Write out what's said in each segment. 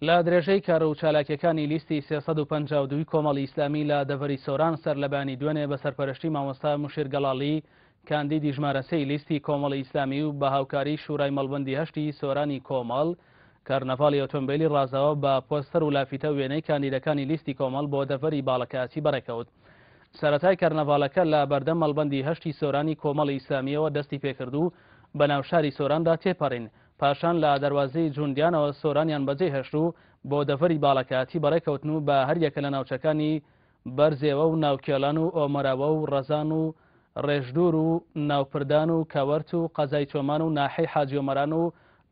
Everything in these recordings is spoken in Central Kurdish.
لە درێژەی کار و چالاکیەکانی لیستی 352 ی کۆمەڵی ئیسلامی لە دەڤەری سۆران سەرلەبەیانی دوێنێ بە سەرپەرشتی مامۆستا مشیر گەڵاڵی کاندیدی ژمارە سێی لیستی کۆمەڵی ئیسلامی و بە هاوکاری شورای مەڵبەندی هەشتی سۆرانی کۆمەڵ کەرنەڤاڵی ئۆتۆمبیلی ڕازاوە بە پۆستەر و لافیتە وێنەی کاندیدەکانی لیستی کۆمەڵ بۆ دەڤەری باڵەکایەتی بەڕێکەوت. سەرەتای کەرنەڤاڵەکە لە بەردەم مەڵبەندی هەشتی سۆرانی کۆمەڵی ئیسلامییەوە دەستی پێکرد و بەناو شاری سۆراندا تێپەڕین، پاشان لە دەروازەی جوندیانەوە سۆرانیان بەجێهێشت و بۆ دەڤەری باڵەکایەتی بەڕێکەوتن و بە هەریەکە لە ناوچەکانی بەرزێوە و ناوکێڵان و ئۆمەراوە و ڕەزان و ڕێژدوور و ناوپردان و کەوەرت و قەزای چۆمان و ناحیەی حاجیۆمەران و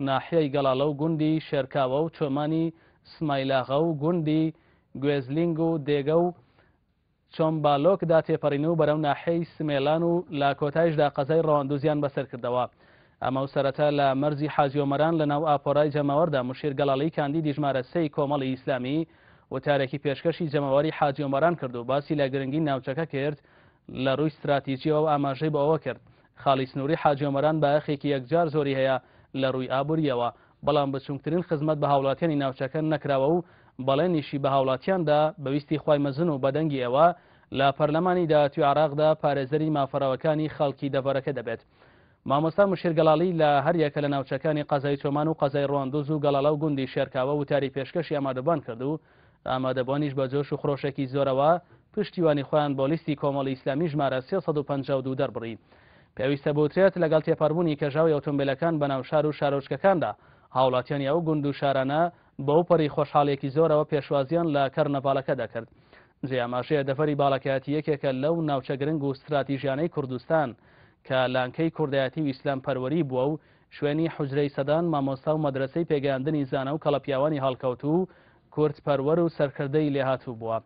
ناحیەی گەڵاڵە و گوندی شێرکاوە و چۆمانی سمایلاغە و گوندی گوێزلینگ و دێگە و چۆمبالۆک دا تێپەڕین و بەرەو ناحیەی سمێلان و لە کۆتایشدا قەزای ڕەواندوزیان بەسەر کردەوە. ئەمە و سەرەتا لە مەرزی حاجیۆمەران لە ناو ئاپۆرای جەماوەردا مشیر گەڵاڵی کاندیدی ژمارە سێی کۆمەڵی ئیسلامی وتارێکی پێشکەشی جەماوەری حاجیۆمەران کرد و باسی لە گرنگی ناوچەکە کرد لە ڕووی ستراتیجیەوە و ئاماژەی بۆ ئەوە کرد خاڵی سنووری حاجیۆمەران بایەخێکی یەکجار زۆری هەیە لە ڕووی ئابوورییەوە بەڵام بچووکترین خزمەت بە هاوڵاتیانی ناوچەکە نەکراوە و بەڵێنیشی بە هاوڵاتیان دا بە ویستی خوای مەزن و بە دەنگی ئێوە لە پەرلەمانی داهاتووی عێراقدا پارێزەری مافە ڕەواکانی خەڵکی دەڤەرەکە دەبێت. مامۆستا مشیر گەڵاڵی لە هەریەکە لە ناوچەکانی قەزای چۆمان و قەزای ڕواندوز و گەڵاڵە و گوندی شێرکاوە وتاری پێشکەشی ئامادەبوان کرد و ئامادەبوانیش بە جۆش و خرۆشێکی زۆرەوە پشتیوانی خۆیان بۆ لیستی کۆمەڵی ئیسلامی ژمارە 352 دەربڕی. پێویستە بوترێت لەگەڵ تێپەڕبوونی کەژاوی ئۆتۆمبێلەکان بەناو شار و شارۆچکەکاندا، هاوڵاتیانی ئەو گوند و شارانە بەوپەڕی خۆشحاڵیەکی زۆرەوە پێشوازیان لە کەرنەڤاڵەکە دەکرد. جێی ئاماژەیە دەڤەری باڵەکایەتی یەکێکە لەو ناوچە گرنگ و ستراتیژیانەی کوردستان کە لانکەی کوردایەتی و ئیسلام پەروەری بووە و شوێنی حوجرەی سەدان مامۆستا و مەدرەسەی پێگەیاندنی زانا و کەڵەپیاوانی هەڵکەوتوو و کورد پەروەر و سەرکردەی لێهاتوو بووە.